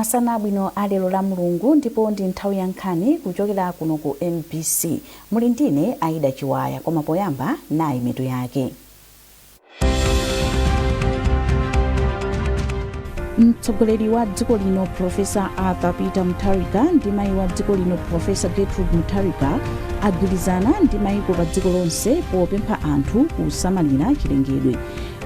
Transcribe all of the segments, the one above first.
Masana abwino a lero la Mulungu, ndipo ndi nthawi ya nkhani kuchokera kuno ku MBC. Muli ndine Aida Chiwaya, koma poyamba nayi mitu yake. Mtsogoleri wa dziko lino Profesa Arthur Peter Mutharika ndi mayi wa dziko lino Profesa Gertrude Mutharika agwirizana ndi mayiko pa dziko lonse popempha anthu kusamalira chilengedwe.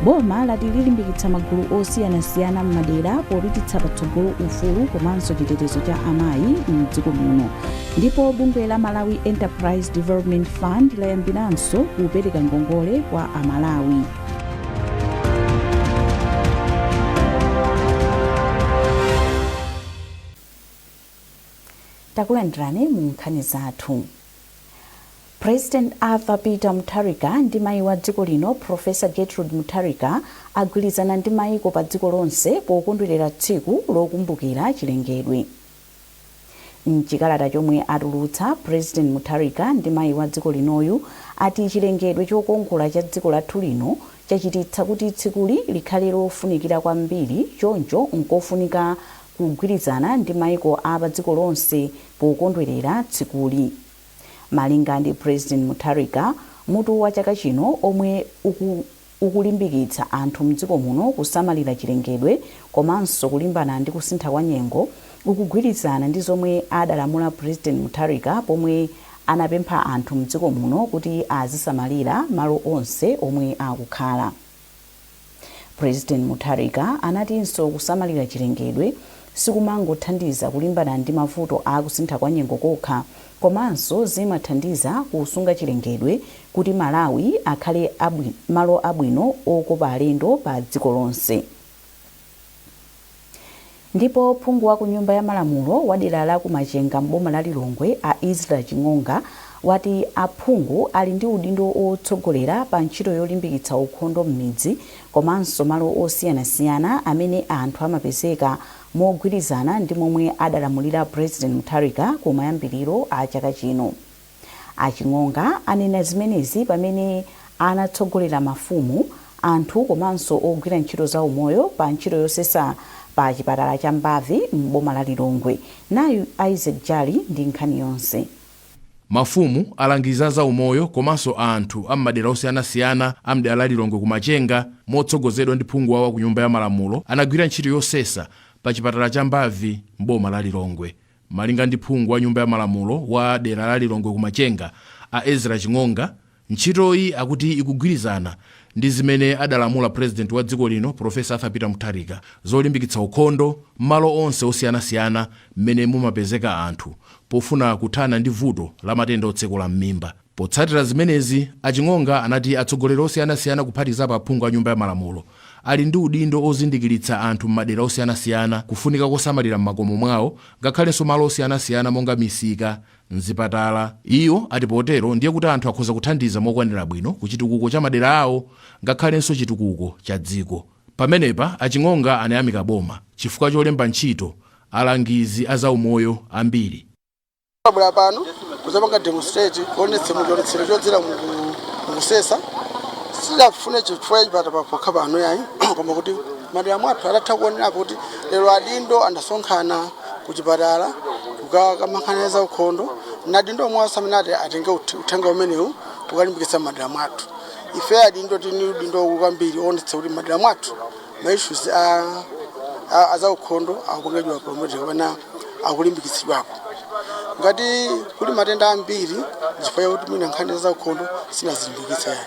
Boma lati lilimbikitsa magulu osiyanasiyana m'madera popititsa patsogolo ufulu komanso chitetezo cha amayi mdziko muno. Ndipo bungwe la Malawi Enterprise Development Fund layambiranso kupereka ngongole kwa Amalawi. Takulandirani mu nkhani zathu. President Arthur Peter Mutharika ndi mayi wa dziko lino Professor Gertrude Mutharika agwirizana ndi mayiko pa dziko lonse pokondwerera tsiku lokumbukira chilengedwe. Mchikalata chomwe atulutsa, President Mutharika ndi mayi wa dziko linoyu ati chilengedwe chokongola cha dziko lathu lino chachititsa kuti tsikuli likhale lofunikira kwambiri, choncho nkofunika kugwirizana ndi mayiko a pa dziko lonse pokondwerera tsikuli. Malinga ndi President Mutharika, mutu wa chaka chino omwe ukulimbikitsa anthu mdziko muno kusamalira chilengedwe komanso kulimbana ndi kusintha kwa nyengo, ukugwirizana ndi zomwe adalamula President Mutharika pomwe anapempha anthu mdziko muno kuti azisamalira malo onse omwe akukhala. President Mutharika anatinso kusamalira chilengedwe sikumangothandiza kulimbana ndi mavuto a kusintha kwa nyengo kokha, komanso zimathandiza kusunga chilengedwe kuti Malawi akhale malo abwino okopa alendo pa dziko lonse. Ndipo phungu wa ku nyumba ya malamulo wa dera la ku Machenga m'boma la Lilongwe a Ezra Ching'onga wati aphungu ali ndi udindo otsogolera pa ntchito yolimbikitsa ukhondo m'midzi komanso malo osiyanasiyana amene anthu amapezeka mogwirizana ndi momwe adalamulira President Mutharika kumayambiliro a chaka chino. A Ching'onga anena zimenezi pamene anatsogolera mafumu, anthu komanso ogwira ntchito za umoyo pa ntchito yosesa pa chipatala cha Mbavi m'boma la Lilongwe. Nayu Isaac Jali ndi nkhani yonse. Mafumu, alangizi a zaumoyo komanso anthu a m'madera osiyanasiyana a m'dera la Lilongwe ku Machenga motsogozedwa ndi phungu wawo wa ku Nyumba ya Malamulo anagwira ntchito yosesa pa chipatala cha Mbavi m'boma la Lilongwe. Malinga ndi phungu wa Nyumba ya Malamulo wa dera la Lilongwe ku Machenga, a Ezra Ching'onga, ntchitoyi akuti ikugwirizana ndi zimene adalamula Pulezidenti wa dziko lino Prof. Arthur Peter Mutharika zolimbikitsa ukhondo m'malo onse osiyanasiyana mmene mumapezeka anthu pofuna kuthana ndi vuto la matenda otsekula m'mimba. Potsatira zimenezi, a Ching'onga anati atsogoleri osiyanasiyana kuphatikizapo aphungu a Nyumba ya Malamulo ali ndi udindo ozindikiritsa anthu m'madera osiyanasiyana kufunika kosamalira m'makomo mwawo ngakhalenso malo osiyanasiyana monga misika, m'zipatala. Iwo ati potero ndiye kuti anthu akhoza kuthandiza mokwanira bwino ku chitukuko cha madera awo ngakhalenso chitukuko cha dziko. Pamenepa, a Ching'onga anayamika boma chifukwa cholemba ntchito alangizi a zaumoyo ambiri. Tabwera pano kuzapanga demonstrate, kuonetsa muchionetsero chodzera mukusesa. Sidafune chifukwa chipatala pokha pano yayi, koma kuti madera mwathu atatha kuonerapo kuti lero adindo anasonkhana ku chipatala kukakamba nkhani za ukhondo, na adindo omwe amene ati atenge uthenga umenewu kukalimbikitsa madera mwathu. Ife adindo tini udindo kwambiri oonetsa kuti madera mwathu ma issues a zaukhondo akupangidwa promote kapena akulimbikitsidwako. Ngati kuli matenda ambiri, chifukwa chakuti mwina nkhani za zaukhondo sinazilimbikitsa yayi.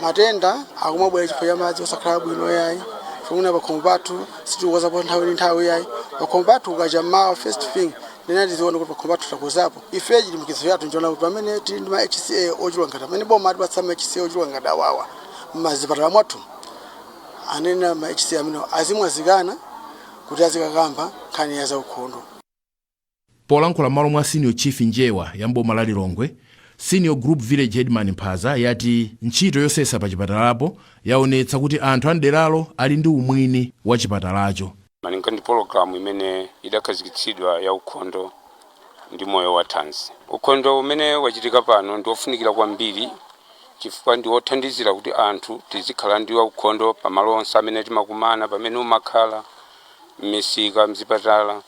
Matenda akumabwera chifukwa cha madzi osakhala bwino yayi, chifukwa pakhomo pathu sitikukozapo nthawi ndi nthawi yayi. Pakhomo pathu kukacha mmawa, first thing nena tiziona kuti pakhomo pathu takozapo. Ife chilimbikitso chathu nchoona kuti pamene tili ndi ma HCA ochuluka ngati pamene boma atipatsa ma HCA ochuluka ngati awawa m'mazipatala mwathu, anena ma HCA amene azimwazikana kuti azikakamba nkhani ya zaukhondo. Polankhula m'malo mwa Senior Chief Njewa ya mboma la Lilongwe, Senior Group Village Headman Mphaza yati ntchito yosesa pa chipatalapo yaonetsa kuti anthu a mderalo ali ndi umwini wa chipatalacho. Malinga ndi pologalamu imene idakhazikitsidwa ya ukhondo ndi moyo wa thanzi, ukhondo umene wachitika pano ndi wofunikira kwambiri chifukwa ndi wothandizira kuti anthu tizikhala ndi ukhondo pamalo onse amene timakumana, pamene umakhala. M'misika, mzipatala,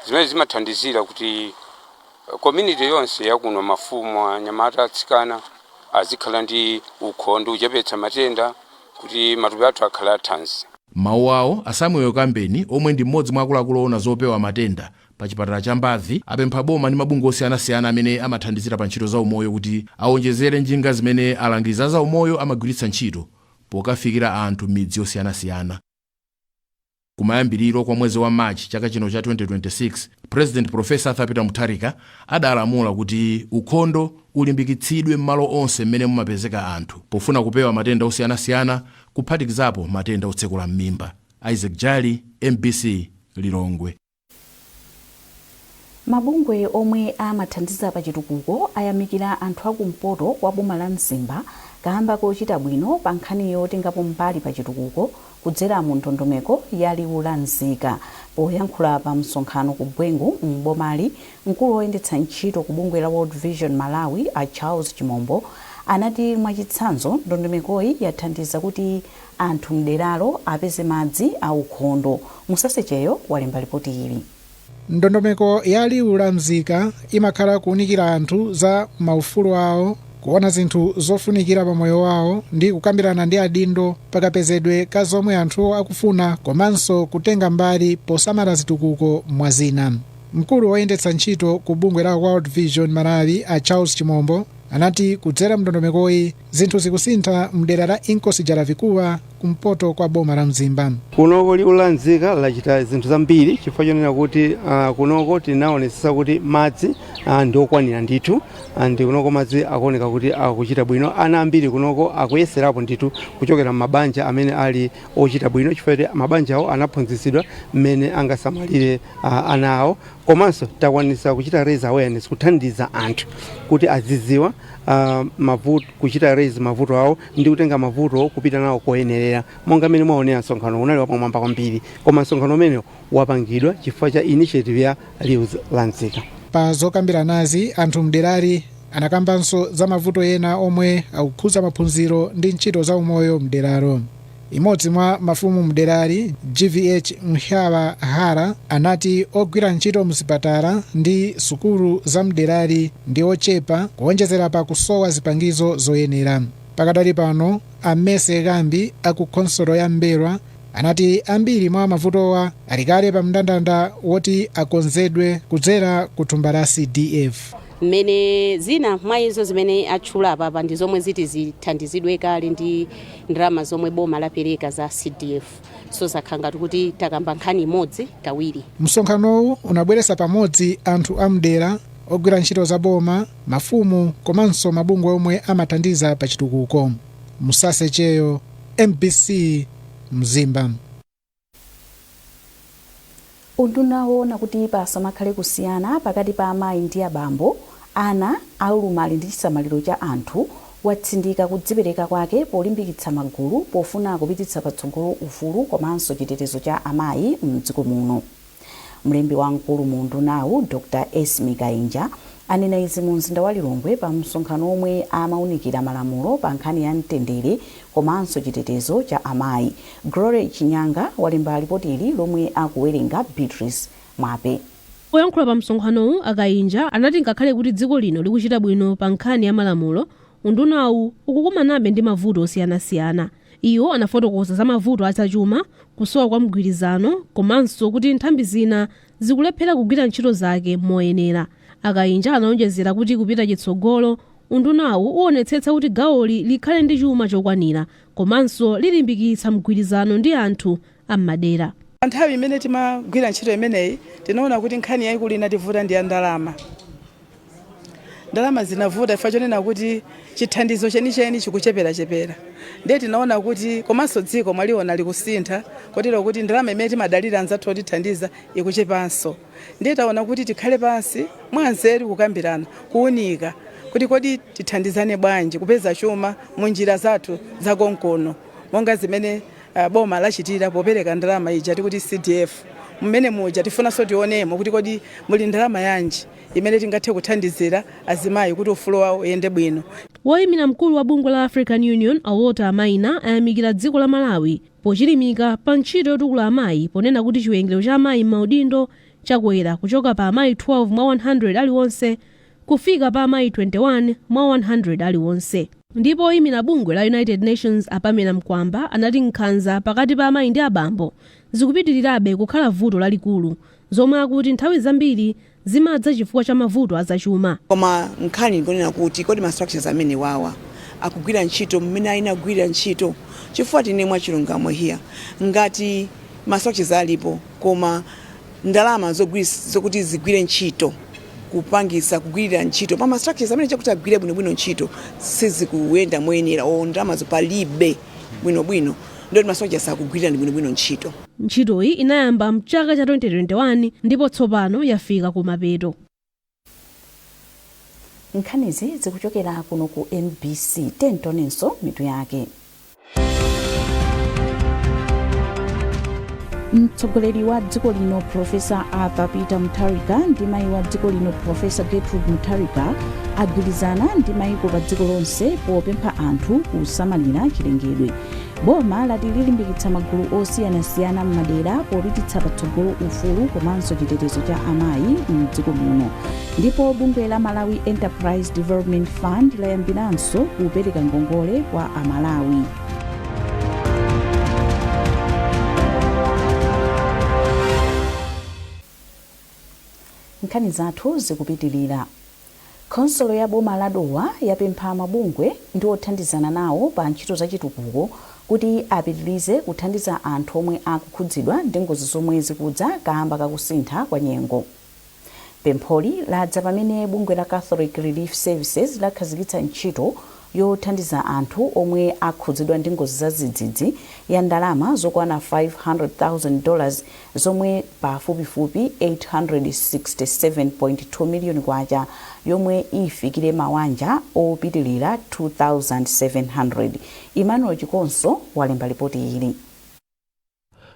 zimene zimathandizira kuti community yonse yakuno, mafumu, anyamata, atsikana, azikhala ndi ukhondo, kuchepetsa matenda, kuti matupi athu akhale athanzi. Mawu awo, a Samuel Kambeni, omwe ndi mmodzi mwa akuluakulu oona zopewa matenda pa chipatala cha Mbadhi, apempha boma ndi mabungwe osiyanasiyana amene amathandizira pa ntchito za umoyo kuti awonjezere njinga zimene alangizi a zaumoyo amagwiritsa ntchito pokafikira anthu m'midzi yosiyanasiyana. Kumayambiriro kwa mwezi wa Machi chaka chino cha 2026, President Professor Arthur Peter Mutharika adalamula kuti ukhondo ulimbikitsidwe m'malo onse mmene mumapezeka anthu pofuna kupewa matenda osiyanasiyana, kuphatikizapo matenda otsekula m'mimba. Isaac Jali, MBC, Lilongwe. Mabungwe omwe amathandiza pa chitukuko ayamikira anthu akumpoto kwa boma la Mzimba kamba kochita bwino pa nkhani yotengapo mbali pa chitukuko kudzera mu ndondomeko ya Liwu la Nzika. Poyankhula pa msonkhano ku Bwengu m'bomali, mkulu woyendetsa ntchito ku bungwe la World Vision Malawi, a Charles Chimombo, anati mwachitsanzo ndondomekoyi yathandiza kuti anthu mderalo apeze madzi aukhondo. Musasecheyo walemba ripoti ili. Ndondomeko ya Liwu la Mzika imakhala kuwunikira anthu za maufulu awo, kuona zinthu zofunikira pa moyo wawo ndi kukambirana ndi adindo pakapezedwe ka zomwe anthuwo akufuna, komanso kutenga mbali posamala zitukuko, mwa zina. Mkulu woyendetsa ntchito ku bungwe la World Vision Malawi, a Charles Chimombo, anati kudzera mndondomekoyi zinthu zikusintha mdera la Inkosi Jalavikuwa kumpoto kwa boma la Mzimba. Kunoko Liwu la Nzika lachita zinthu zambiri chifukwa chonena kuti kunoko tinaonetsetsa kuti madzi ndi okwanira ndithu, ndi kunoko madzi akuoneka kuti akuchita bwino. Ana ambiri kunoko akuyeserapo ndithu kuchokera m'mabanja amene ali ochita bwino, chifukwa choti mabanja awo anaphunzitsidwa mmene angasamalire ana awo. Komanso takwanisa kuchita raise awareness, kuthandiza anthu kuti azidziwa mavuto, kuchita raise mavuto awo ndi kutenga mavuto kupita nawo koyenerera. Monga mmene mwaonera, msonkhano unali wapamwamba kwambiri, koma msonkhano umenewo wapangidwa chifukwa cha initiative ya Liwu la Nzika. Pa zokambiranazi, anthu mderali anakambanso za mavuto ena omwe akukhuza maphunziro ndi ntchito za umoyo mderalo. Imodzi mwa mafumu mderali, GVH Mhyawa Hara, anati ogwira ntchito mzipatala ndi sukulu za mderali ndi ochepa, kuonjezera pa kusowa zipangizo zoyenera. Pakadali pano, Amese Gambi aku khonsolo ya Mbelwa anati ambiri mwa mavutowa alikale pa mndandanda woti akonzedwe kudzera ku thumba la CDF. Mmene zina mwa izo zimene atchula apapa ndi zomwe ziti zithandizidwe kale ndi ndalama zomwe boma lapereka za CDF, so zakhala ngati kuti takamba nkhani imodzi kawiri. Msonkhanowu unabweretsa pamodzi anthu amdera, ogwira ntchito za boma, mafumu komanso mabungwe omwe amathandiza pa chitukuko. Musasecheyo, MBC, Mzimba. Unduna woona kuti pasamakhale kusiyana pakati pa amayi ndi abambo, ana aulumali ndi chisamaliro cha anthu watsindika kudzipereka kwake polimbikitsa magulu pofuna kupititsa patsogolo ufulu komanso chitetezo cha amayi mdziko muno. Mlembi wamkulu mu undunawu, Dr Esmi Kainja, anena izi mu mzinda wa Lilongwe pa msonkhano omwe amaunikira malamulo pa nkhani ya mtendere komanso chitetezo cha amayi. Glory Chinyanga walemba ripoti ili lomwe akuwerenga Beatrice Mwape. Poyankhula pa msonkhanowu, a Kainja anati ngakhale kuti dziko lino likuchita bwino pa nkhani ya malamulo, undunawu ukukumanabe ndi mavuto osiyanasiyana. Iwo anafotokoza za mavuto azachuma, kusowa kwa mgwirizano komanso kuti nthambi zina zikulephera kugwira ntchito zake moyenera. A Kainja anaonjezera kuti kupita chitsogolo, undunawu uwonetsetsa kuti gawoli likhale ndi chuma chokwanira komanso lilimbikitsa mgwirizano ndi anthu am'madera. Nthawi imene timagwira ntchito imeneyi, tinaona kuti nkhani yayikulu inativuta ndi ya ndalama. Ndalama zinavuta chifukwa chonena kuti chithandizo chenicheni chikucheperachepera. Ndiye tinaona kuti komanso dziko mwaliona likusintha, kotero kuti ndalama imene timadalira anzathu otithandiza ikuchepanso. Ndiye taona kuti tikhale pansi mwanzeru kukambirana, kuunika kuti kodi tithandizane bwanji kupeza chuma mu njira zathu zakonkono, monga zimene boma lachitira popereka ndalama ija tikuti CDF. Mmene muja tifunanso tionemo kuti kodi muli ndalama yanji imene tingathe kuthandizira azimayi kuti ufulu wawo uyende bwino. Woyimira mkulu wa bungwe la African Union, a Walter Maina, ayamikira dziko la Malawi Pochilimika pa ntchito yotukula amayi, ponena kuti chiwerengero cha amayi m'maudindo chakwera kuchoka pa amayi 12 mwa 100 aliwonse kufika pa amayi 21 mwa 100 aliwonse. Ndipo oyimira bungwe la United Nations, a Pamela Mkwamba, anati nkhanza pakati pa amayi ndi abambo zikupitirirabe kukhala vuto lalikulu, zomwe akuti nthawi zambiri zimadza chifukwa cha mavuto azachuma. Koma nkhani ndikunena kuti kodi ma structures amene wawa akugwira ntchito mmene ayenera kugwirira ntchito? Chifukwa tine mwachilungamo here, ngati ma structures alipo koma ndalama zokuti zigwire ntchito, kupangisa kugwirira ntchito pa ma structures amene chakuti agwire bwinobwino ntchito sizikuyenda moyenera, o ndalamazo palibe bwinobwino, ndoti ma structures akugwirira bwinobwino ntchito. Ntchitoyi inayamba mchaka cha 2021 ndipo tsopano yafika kumapeto. Nkhanizi zikuchokera kuno ku MBC. Tentonenso mitu yake. Mtsogoleri wa dziko lino Profesa Arthur Peter Mutharika ndi mayi wa dziko lino Profesa Gertrude Mutharika agwirizana ndi mayiko pa dziko lonse popempha anthu kusamalira chilengedwe. Boma lati lilimbikitsa magulu osiyanasiyana m'madera popititsa patsogolo ufulu komanso chitetezo cha amayi mdziko muno. Ndipo bungwe la Malawi Enterprise Development Fund layambiranso kupereka ngongole kwa Amalawi. Nkhani zathu zikupitilira. Khonsolo ya boma la Dowa yapempha mabungwe ndi othandizana nawo pa ntchito za chitukuko kuti apitilize kuthandiza anthu omwe akukhudzidwa ndi ngozi zomwe zikudza kaamba kakusintha kwa nyengo. Pempholi ladza pamene bungwe la Catholic Relief Services lakhazikitsa ntchito yothandiza anthu omwe akhudzidwa ndi ngozi za dzidzidzi ya ndalama zokwana $500,000, zomwe pafupifupi 867.2 miliyoni kwacha, yomwe ifikire mawanja opitilira 2,700. Emmanuel Chikonso walemba lipoti ili.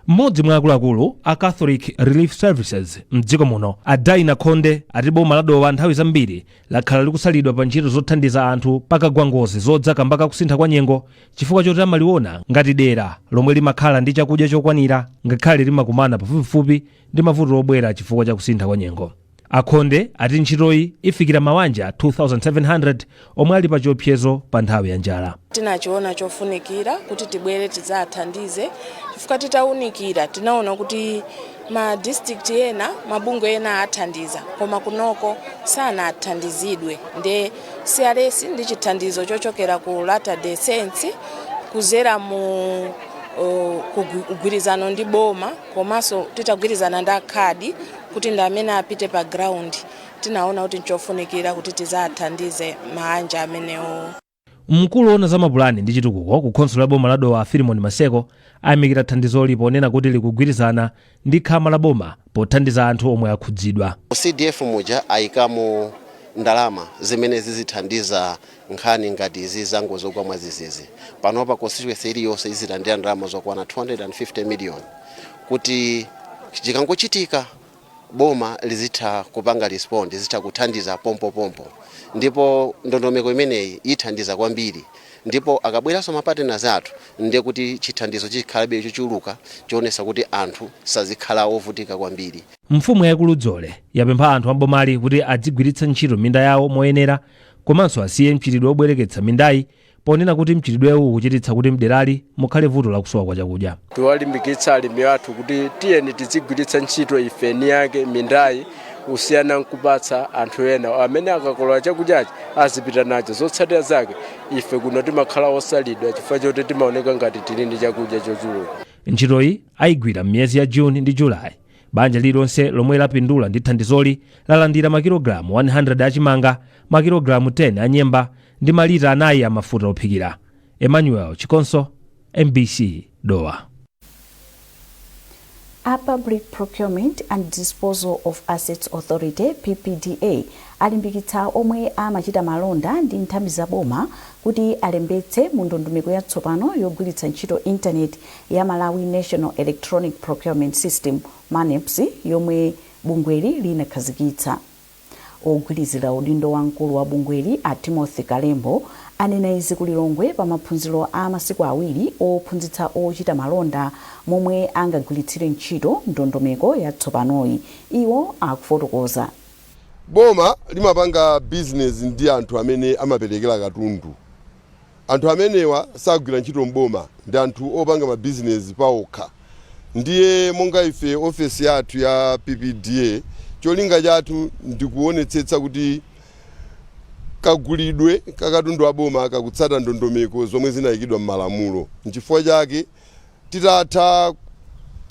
Mmodzi mwa akuluakulu a Catholic Relief Services mdziko muno, a Dinah Khonde, ati boma la Dowa nthawi zambiri lakhala likusalidwa pa ntchito zothandiza anthu pakagwa ngozi zodza kamba kakusintha kwa nyengo, chifukwa choti amaliona ngati dera lomwe limakhala ndi chakudya chokwanira, ngakhale limakumana pafupifupi ndi mavuto obwera chifukwa cha kusintha kwa nyengo. A Khonde ati ntchitoyi ifikira mawanja 2700 omwe ali pa chiopsezo pa nthawi ya njala. Tinachiona chofunikira kuti tibwere tidzathandize chifukwa titaunikira tinaona kuti ma district ena, mabungwe ena athandiza, koma kunoko sanathandizidwe. Nde CRS ndi chithandizo chochokera ku Latter Day Saints kuzera mu kugwirizano ndi boma, komanso titagwirizana ndi akhadi kuti ndi amene apite pa ground, tinaona kuti nchofunikira kuti tidzathandize maanja amenewo. Mkulu woona za mapulani ndi chitukuko ku khonsolo ya boma la Dowa, Philemon Maseko, ayamikira thandizoli ponena kuti likugwirizana ndi khama la boma pothandiza anthu omwe akhudzidwa. CDF muja ayikamo ndalama zimene zizithandiza nkhani ngati izi za ngozi zogwa mwadzidzidzi. Panopa constituency iliyonse izilandira ndalama zokwana 250 million kuti chikangochitika boma lizitha kupanga respond, lizitha kuthandiza pompopompo, ndipo ndondomeko imeneyi ithandiza kwambiri. Ndipo akabweranso ma partners athu, ndiye kuti chithandizo chikhalabe chochuluka choonesa kuti anthu sazikhala ovutika kwambiri. Mfumu yaikulu Dzole yapempha anthu ambomali kuti adzigwiritsa ntchito minda yawo moyenera, komanso asiye mchitidwe wobwereketsa mindayi, ponena kuti mchitidwewu ukuchititsa kuti mderali mukhale vuto lakusowa kwa chakudya. Tiwalimbikitsa alimi athu kuti tiyeni tizigwiritsa ntchito ife eni ake mindayi, kusiyana nkupatsa anthu ena amene akakolola chakudyachi azipita nacho. Zotsatira zake ife kuno timakhala osalidwa chifukwa choti timaoneka ngati tili ndi chakudya chochuluka. Ntchitoyi ayigwira m'miyezi ya June ndi July. Banja lililonse lomwe lapindula ndi thandizoli lalandira makilogalamu 100 achimanga, makilogalamu 10 a nyemba ndi malita 4 a mafuta ophikira. Emmanuel Chikonso, MBC, Dowa. A Public Procurement and Disposal of Assets Authority, PPDA, alimbikitsa omwe amachita malonda ndi nthambi za boma kuti alembetse mu ndondomeko yatsopano yogwiritsa ntchito intaneti ya Malawi National Electronic Procurement System, MANEPS, yomwe bungweli linakhazikitsa. Ogwirizira udindo wa mkulu wa bungweli a Timothy Kalembo anena izi ku Lilongwe pa maphunziro a masiku awiri ophunzitsa ochita malonda momwe angagwiritsire ntchito ndondomeko yatsopanoyi. Iwo akufotokoza. Boma limapanga bizinesi ndi anthu amene amaperekera katundu. Anthu amenewa sagwira ntchito mboma, ndi anthu opanga mabizinesi paokha. Ndiye monga ife ofesi yathu ya PPDA, cholinga chathu ndikuonetsetsa kuti kagulidwe kakatundu aboma kakutsata ndondomeko zomwe zinayikidwa m'malamulo. Nchifukwa chake titatha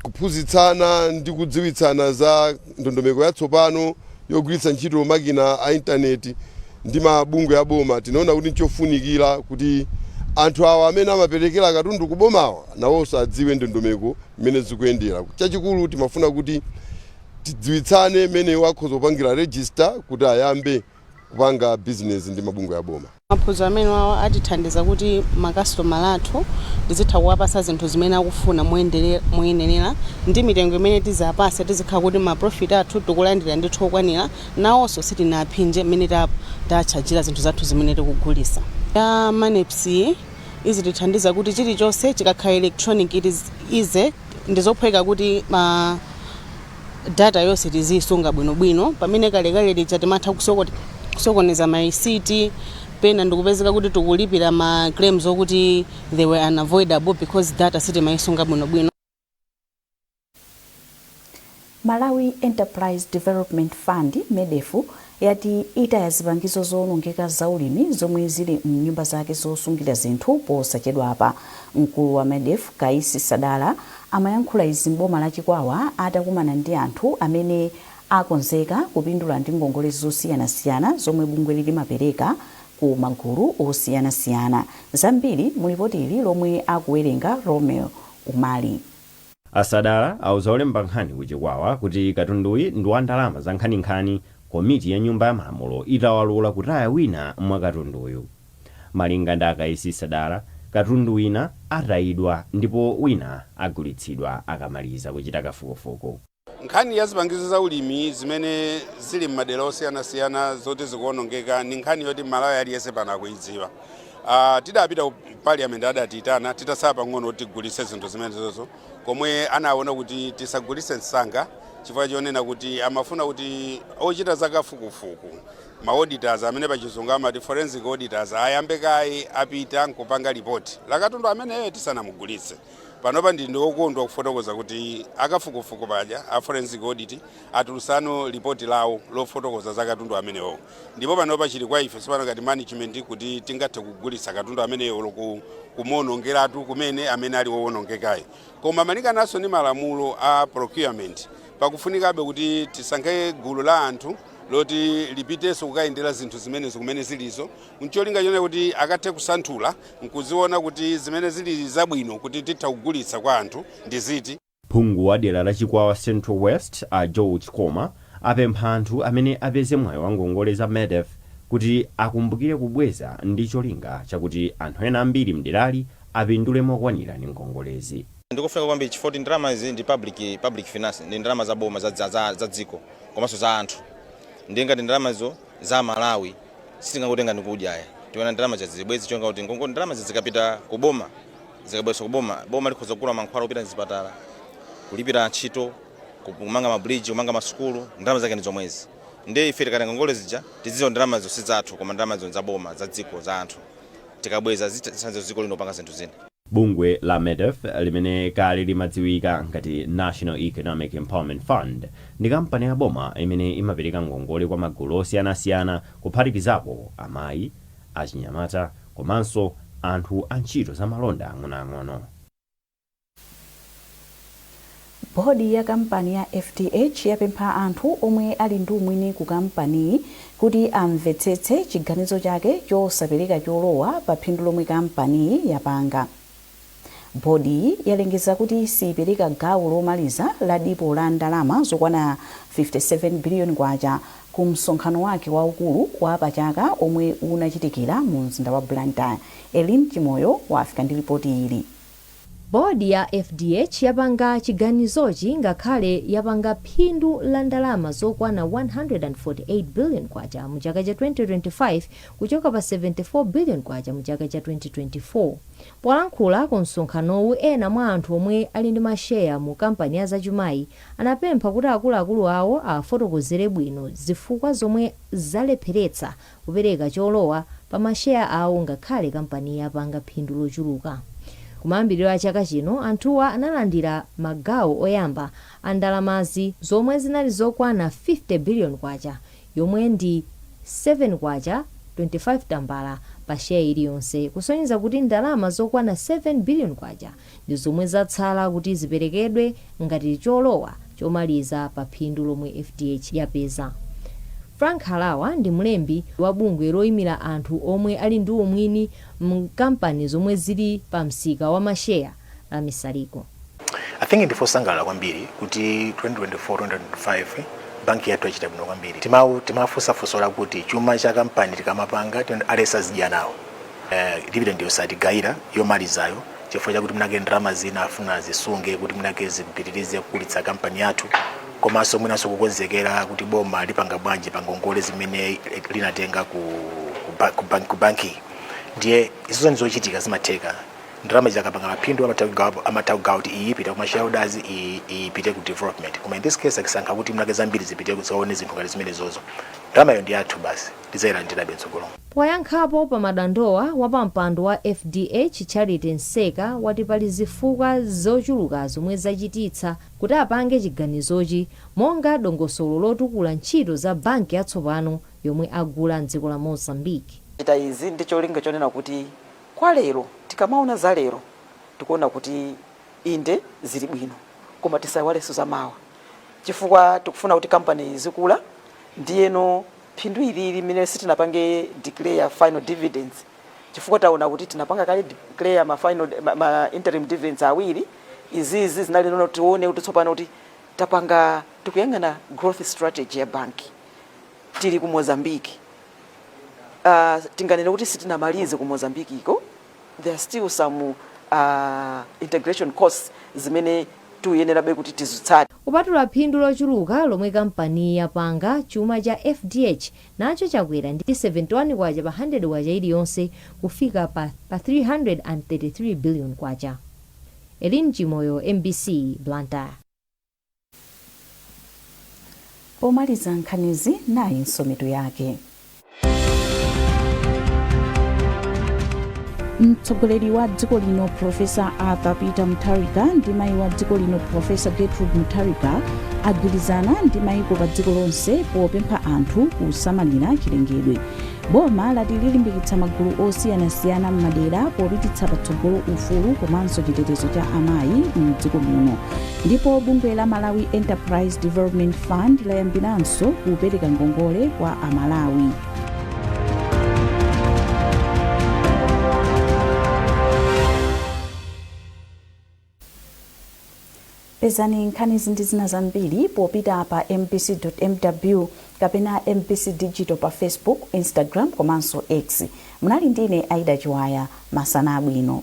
kuphunzitsana ndi kudziwitsana za ndondomeko yatsopano yogwiritsa ntchito makina a intaneti ndi mabungwe aboma, tinaona kuti nchofunikira kuti anthu awa amene amaperekera katundu kubomawa nawonso adziwe ndondomeko mmene zikuyendera. Chachikulu timafuna kuti tidziwitsane mmene akhoza kupangira register kuti ayambe kupanga bizinesi ndi mabungwe aboma. Maphunziro amene wawa atithandiza kuti makasitomala athu tizitha kuwapasa zinthu zimene akufuna moyenderera ndi mitengo imene tizapasa, tizikhala kuti ma profit athu tikulandira ndithu okwanira, nawonso sitinaphinje mmene tachajira zinthu zathu zimene tikugulisa. Ya MANEPS izitithandiza kuti chilichonse chikakhala electronic, it is easy, ndizophweka kuti ma data yonse tiziyisunga bwinobwino, pamene kalekale lija timatha kusokoneza ma receipt, pena ndikupezeka kuti tikulipira ma claims okuti they were unavoidable because data sitimayisunga bwinobwino. Malawi Enterprise Development Fund, MEDEF, yati itaya zipangizo zowonongeka zaulimi zomwe zili mnyumba zake zosungira zinthu posachedwapa. Mkulu wa MEDEF Kaisi Sadala amayankhula izi m'boma la Chikwawa atakumana ndi anthu amene akonzeka kupindula ndi ngongole zosiyanasiyana zomwe bungweli limapereka ku magulu osiyanasiyana. Zambiri mu lipoti ili lomwe akuwerenga Romeo Umali. A Sadala auza olemba nkhani ku Chikwawa kuti katunduyi ndi wa ndalama za nkhaninkhani, komiti ya nyumba ya malamulo itawalola kutaya wina mwa katunduyu. Malinga ndi a Kaisi Sadala, katundu wina atayidwa ndipo wina agulitsidwa akamaliza kuchita kafukufuku. Nkhani ya zipangizo za ulimi zimene zili m'madera osiyanasiyana zoti zikuwonongeka ni nkhani yoti Malawi aliyense pano akuidziwa. Tidapita ku Parliament, adatiyitana titasala pang'ono kuti tigulitse zinthu zimenezozo, komwe anaona kuti tisagulitse msanga chifukwa chonena kuti amafuna kuti ochita zakafukufuku, ma auditors amene pachizungu amati forensic auditors, ayambe kaye apita nkupanga ripoti la katundu ameneyo tisanamugulitse. Panopa ndi wokondwa kufotokoza kuti akafukufuku paja a forensic audit atulutsano ripoti lawo lofotokoza za katundu amenewo, ndipo panopa chili kwa ife tsopano ngati management kuti tingathe kugulitsa katundu ameneyo kumuwonongeratu kumene amene ali wowonongekayo. Koma malingananso ndi malamulo a procurement, pakufunikabe kuti tisankhe gulu la anthu loti lipitenso kukayendera zinthu zimenezo kumene zilizo, ncholinga chone kuti akathe kusanthula nkuziona kuti zimene zili zabwino kuti titha kugulitsa kwa anthu ndi ziti. Phungu wa dera la Chikwawa Central West a George Koma apempha anthu amene apeze mwayi wa ngongole za MEDEF kuti akumbukire kubweza ndi cholinga chakuti anthu ena ambiri mderali apindule mokwanira ndi ngongolezi. Ndikufunika kwambiri chifukwa kuti ndalama izi ndi public finance, ndi ndalama za boma, za dziko komanso za anthu. Ndiye ngati ndalama izo za Malawi, sitingangotenga ndikudya aya. Tiona ndalama zibwezi chonga kuti ngongo ndalama zikapita ku boma, zikabweza ku boma, boma likhoza kugula mankhwala opita mzipatala, kulipira ntchito, kumanga mabridge, kumanga masukulu. Ndalama zake ndi zomwezi. Ndiye ife tikatenga ngongole zija, tidziwa ndalama izo si zathu, koma ndalama izo za boma, za dziko, za anthu. Tikabweza zithandiza dziko lino kupanga zinthu zina. Bungwe la MEDEF, limene kale limadziwika ngati National Economic Empowerment Fund, ndi kampani ya boma imene imapereka ngongole kwa magulu osiyanasiyana, kuphatikizapo amayi, achinyamata komanso anthu a ntchito za malonda ang'onoang'ono. Bodi ya kampani ya FDH yapempha anthu omwe ali ndi umwini ku kampaniyi kuti amvetsetse chiganizo chake chosapereka cholowa pa phindu lomwe kampaniyi yapanga. Bodiyi yalengeza kuti siyipereka gawo lomaliza la dipo la ndalama zokwana 57 biliyoni kwacha ku msonkhano wake waukulu wa pachaka omwe unachitikira mu mzinda wa Blantyre. Elin Chimoyo wafika ndi ripoti ili. Bodi ya FDH yapanga chiganizochi ngakhale yapanga phindu la ndalama zokwana 148 billion kwacha mu chaka cha 2025 kuchoka pa 74 billion kwacha mu chaka cha 2024. Polankhula ku msonkhanowu, ena mwa anthu omwe ali ndi masheya mu kampani ya zachumayi anapempha kuti akuluakulu awo awafotokozere bwino zifukwa zomwe zalepheretsa kupereka cholowa pa masheya awo ngakhale kampaniyi yapanga phindu lochuluka. Kumayambiriro a chaka chino, anthuwa analandira magawo oyamba a ndalamazi zomwe zinali zokwana 50 billion kwacha yomwe ndi 7 kwacha 25 tambala pa sheya iliyonse, kusonyeza kuti ndalama zokwana 7 billion kwacha ndi zomwe zatsala kuti ziperekedwe ngati cholowa chomaliza pa phindu lomwe FDH yapeza. Frank Harawa ndi mlembi wa bungwe loyimira anthu omwe ali ndi umwini m'kampani zomwe zili pa msika wa masheya la Misaliko. I think ndife osangalala kwambiri kuti 2024 2025 banki yathu yachita bwino kwambiri. Timafunsa funso lakuti chuma cha kampani tikamapanga aliyense azidya nawo. Dividend yosatigayira yomalizayo chifukwa chakuti mwinake ndalama zina afuna azisunge kuti mwinake zipitirize kukulitsa kampani yathu, komanso mwinanso kukonzekera kuti boma lipanga bwanji pa ngongole zimene linatenga ku banki. Ndiye izozo ndizochitika, zimatheka. Ndalama zikapanga maphindu amatha kugawa kuti iyi ipite kuma shareholders, iyi ipite ku development, koma in this case akisankha kuti mwinake zambiri zipite zaone zinthu ngati zimenezozo. Ndalamayo ndi yathu basi, tidzayilandirabe mtsogolo. Poyankhapo pa madandowa, wapampando wa FDH Charity Nseka wati pali zifukwa zochuluka zomwe zachititsa kuti apange chiganizochi, monga dongosolo lotukula ntchito za banki yatsopano yomwe agula mdziko la Mozambique. Chita izi ndi cholinga chonena kuti kwa lero, tikamaona za lero tikuona kuti inde zili bwino, koma tisaiwalenso za mawa, chifukwa tikufuna kuti kampani izikula. Ndiyeno phindu ilili limene sitinapange declare final dividends, chifukwa taona kuti tinapanga kale declare ma interim dividends awiri, izizi zinali nono tione kuti tsopano kuti tapanga, tikuyang'ana growth strategy ya banki. Tili ku Mozambique, tinganene kuti sitinamalize ku Mozambique iko, there are still some integration costs zimene tiyenerabe kuti tizitsate. Kupatula phindu lochuluka lomwe kampani yapanga, chuma cha FDH nacho chakwera ndi 71 kwacha pa 100 kwacha iliyonse kufika pa 333 billion kwacha. Elin Chimoyo, MBC, Blantyre. Pomaliza nkhanizi, nayinso mitu yake. Mtsogoleri wa dziko lino Profesa Arthur Peter Mutharika ndi mayi wa dziko lino Profesa Gertrude Mutharika agwirizana ndi mayiko pa dziko lonse popempha anthu kusamalira chilengedwe. Boma lati lilimbikitsa magulu osiyanasiyana m'madera popititsa patsogolo ufulu komanso chitetezo cha amayi mdziko muno. Ndipo bungwe la Malawi Enterprise Development Fund layambiranso kupereka ngongole kwa Amalawi. Pezani nkhanizi ndi zina zambiri popita pa mbc.mw kapena MBC Digital pa Facebook, Instagram komanso X. Munali ndine Aida Chiwaya. Masana abwino.